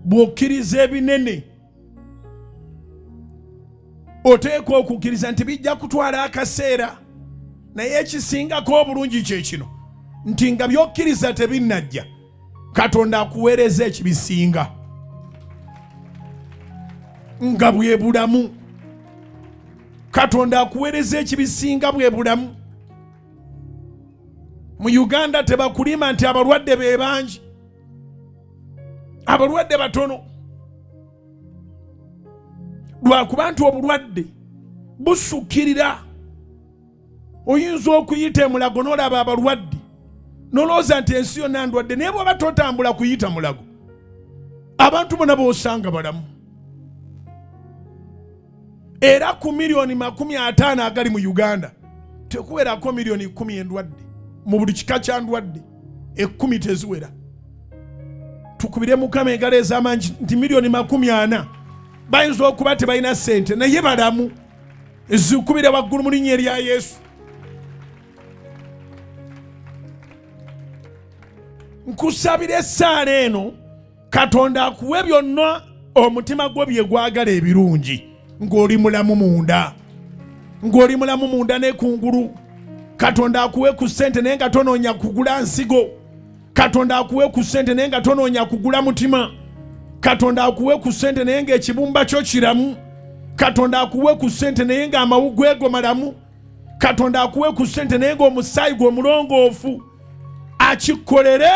Bw'okkiriza ebinene oteekwa okukkiriza nti bijja kutwala akaseera, naye ekisingako obulungi kye kino nti nga by'okkiriza tebinnajja, Katonda akuweereza ekibisinga nga bwe bulamu. Katonda akuweereza ekibisinga bwe bulamu. Mu Uganda tebakulima nti abalwadde be bangi, abalwadde batono, lwakuba nti obulwadde busukkirira. Oyinza okuyita emulago n'olaba abalwadde nolowooza nti ensi yonna ndwadde, naye bw'oba totambula kuyita mulago, abantu bona b'osanga balamu. Era ku 50,000,000 agali mu Uganda tekuwerako 10,000,000 endwadde mu buli kika kya ndwadde, 10 teziwera. Tukubire Mukama engalo ez'amaanyi nti 40,000,000 bayinza okuba tebalina ssente naye balamu. Zikubire waggulu mu linnya erya Yesu. Nkusabira essaala eno, Katonda akuwe byonna omutima gwo bye gwagala ebirungi, ng'oli mulamu munda, ng'oli mulamu munda ne kungulu. Katonda akuwe ku ssente naye nga tonoonya kugula nsigo. Katonda akuwe ku ssente naye nga tonoonya kugula mutima. Katonda akuwe ku ssente naye ng'ekibumba kyo kiramu. Katonda akuwe ku ssente naye ng'amawuggwe go malamu. Katonda akuwe ku ssente naye ng'omusaayi gwe omulongoofu. Akikolere.